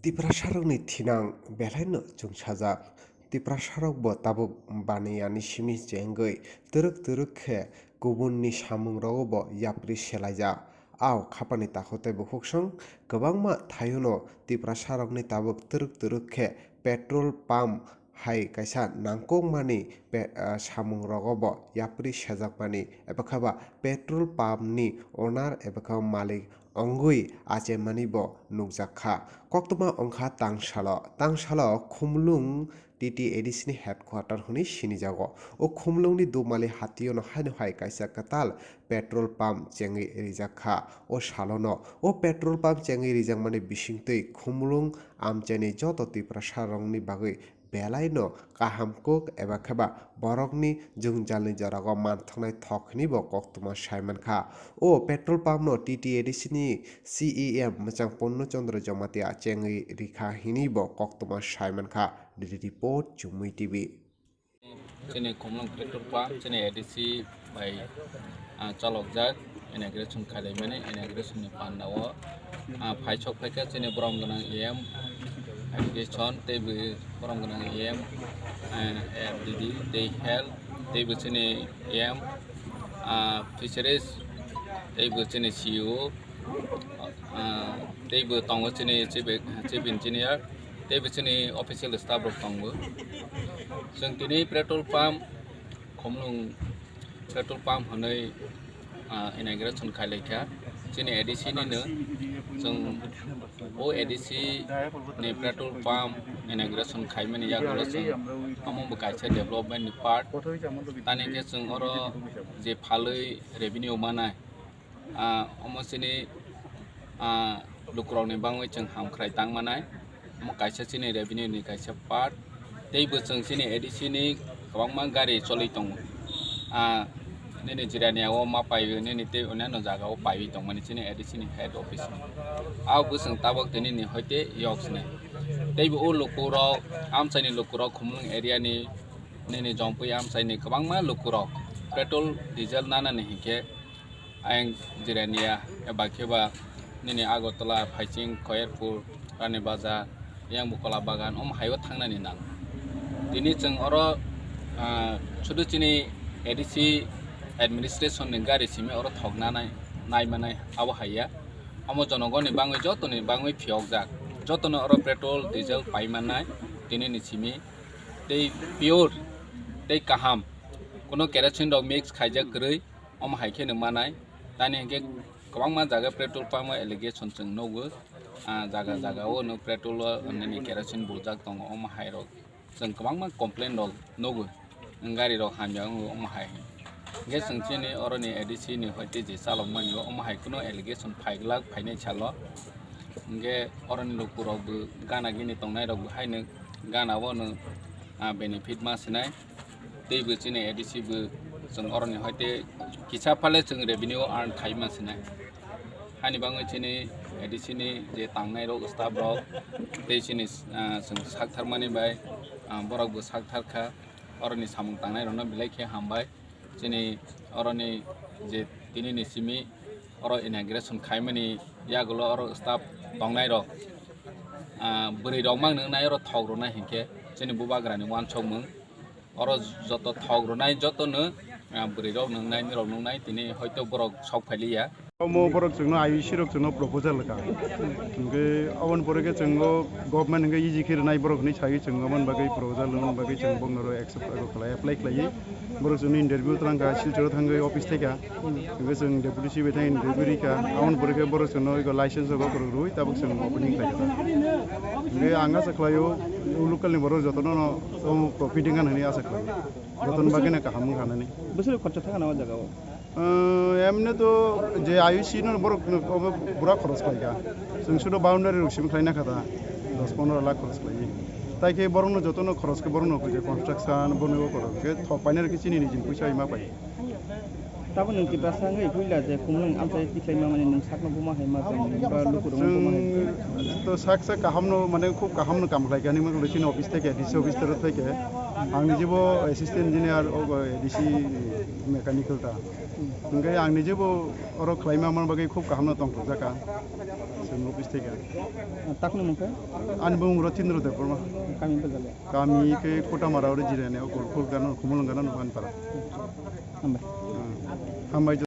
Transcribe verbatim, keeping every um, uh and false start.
Tiprasarokni thinang belaino chwngsajak. Tiprasarokbo tabuk baniyani simi chengwi twrwk twrwk khe kubunni samungrogobo yapri selaijak. Ao khapani takhuk tei bukhuksong kwbangma thaiono Tiprasarokni tabuk twrwk twrwk khe petrol pump hai kaisa nangkukmani pe-, ah, samungrogobo yapri sejakmani, eba khe ba petrol pump ni owner eba khe malik wngwi achemani bo nukjak kha. Koktwma wngkha tangsalo, tangsalo Khumlung T T A D C ni headquarter hwnwi sinijago. O Khumlungni Dumali hatio no haino hai kaisa kwtal petrol pump chengwi rijak kha. O salono o petrol pump chengwi rijakmani bisingtwi Khumlung amchaini joto Tiprasarokni bagwi belaino kaham kuk eba khe ba borokni jwngjalni jorao manthoknai thok hwnwi bo koktwma sai man kha. O petrol pump no T T A D C ni C E M mwchang Purno Chandra Jamatia chengwi rikha hwnwi bo koktwma sai man kha. Report, Chumui T V. Chini Khumlung petrol pump chini A D C bai, ah, chalokjak inauguration khailaimani, inauguration ni panda o, ah, phaisok phaikha chini borom gwnang E M education tei bo borom gwnang E M, ah, F D D tei health tei bo chini E M, ah, fisheries tei bo chini C E O, ah, tei bo tongo chini chief, chief engineer. Tei bo chini official staff rok tongo. Chwng tini petrol pump, Khumlung petrol pump hwnwi, ah, inauguration khailaikha. Chini A D C nino chwng o A D C ni petrol pump inauguration khaimani yagulo chwng omo bo kaisa development ni part. Tani khe chwng oro je phalwi revenue manai, ah, omo chini, ah, lukurokni bangwi chwng hamkrai tangmanai. Omo kaisa chini revenue ni kaisa part. Tei bo chwng chini A D C ni kwbangma gari choli tongo. Ah, nini Jirania o ma paiwi, nini tei onyanno jaga o paiwi tongmani chini A D C ni head office. Ah, bo chwng tabuk tini ni hoite yok sini. Tei bo o lukurok, amchaini lukurok Khumlung area ni, nini Jompui amchaini kwbangma lukurok petrol, diesel nanani hinkhe ayang Jirania, eba khe ba nini Agartala, Phaiching, Khoyerpur, Rani Bazar, yang Bukola Bagan, omo hai o thangnani nang. Tini chwng oro, ah, sudu chini A D C administration ni gari simi oro thokna nai, nai manai abo hai ya. Omo jonogoni bangwi jotoni bangwi phiyokjak. Jotono oro petrol, diesel pai mannai tini ni simi. Tei pure, tei kaham. Kuno kerosene rok mix khaijak kwrwi. Omo hai kheno manai. Tani hinkhe kwbangma jaga petrol pump o allegation chwng nugo. Ah, jaga jaga o no petrol o nini kerosene buljak tongo, omo hai rok chwng kwbangma complain rok nugo. Gari rok hamya wngo, omo hai. Hinkhe chwng chini oroni A D C ni hoite je chalok mani o, omo hai kheno allegation phaiglak phainai salo. Hinkhe oroni lukurok bo gana gini tongnai rok bo haino gana o no, ah, benefit ma sinai. Tei bo chini A D C bo chwng oroni hoite kisa phale chwng revenue earn khai ma sinai. Hani bangwi chini A D C ni je tangnai rok, staff rok, tei chini, ah, chwng sak thar mani bai, ah, borok bo sak thar kha. Oroni samung tangnai rok no belai khe hambai. Chini oroni je tini ni simi oro inauguration khai mani yagulo oro staff tongnai rok, ah, bwrwi rok mang nung nai oro thok rw nai hinkhe chini bubagra ni uansuk mung. Oro joto thok rwnai jotono, ah, bwrwi rok nungnai, norok nungnai, tini hoito borok sok phailiya. Omo borok chwngno I U C rok chwngno proposal rwkha. Hinkhe aboni pore khe chwng o government hinkhe easy khe rwnai borok hinwi sai chwng aboni bagwi proposal rwna bagwi chwng bokno oro accept khlai, apply khlaiwi borok chwngno interview twlang kha, Silchoro thangwi office thai kha. Hinkhe chwng deputy C B thang interview rikha, aboni pore khe borok chwngno ego license rok rwui tabuk chwng opening khlai kha. Hinkhe ang asa khlaio, o local ni borok jotono no omo profit wngkha hinwi asa khlaio. Jotono bagwi no kaham wngkha nani. Bwswk khorcha thangkha na o jaga o? Emne to je I U C no borok no obo pura khoros khlaikha. Chwng sudo boundary rok simi khlaina kha ta, dos pondro lakh khoros khlaiwi. Tai khe borokno jotono khoros khe borokno khe construction, bono bo khoros khe thok painai rok khe chini nijini puisa ma pai. Tabuk nwng Tiprasa wngwi puila je Khumlung amchai tikhlai mamani nwng sakno buma hai ma tong ba lukurokno buma hai? Chwng to sak sak kahamno, mane khub kahamno kam khlaikha, hinwi chini office theke, D C office toro theke. Ang nijibo assistant engineer, o A D C mechanical ta. Hwnkhe ang nijebo oro khlaima man bagwi khub kaham no tongthokjak kha. Chwng office thai kha. Takni mung khe? Ani bumung Rotindra Debbarma. Kami bwsale? Kami khe Kotamara oro jirani o Golpur gana, Khumulwng gana, Nuhanpara. Hambai. Hmm. Hambai.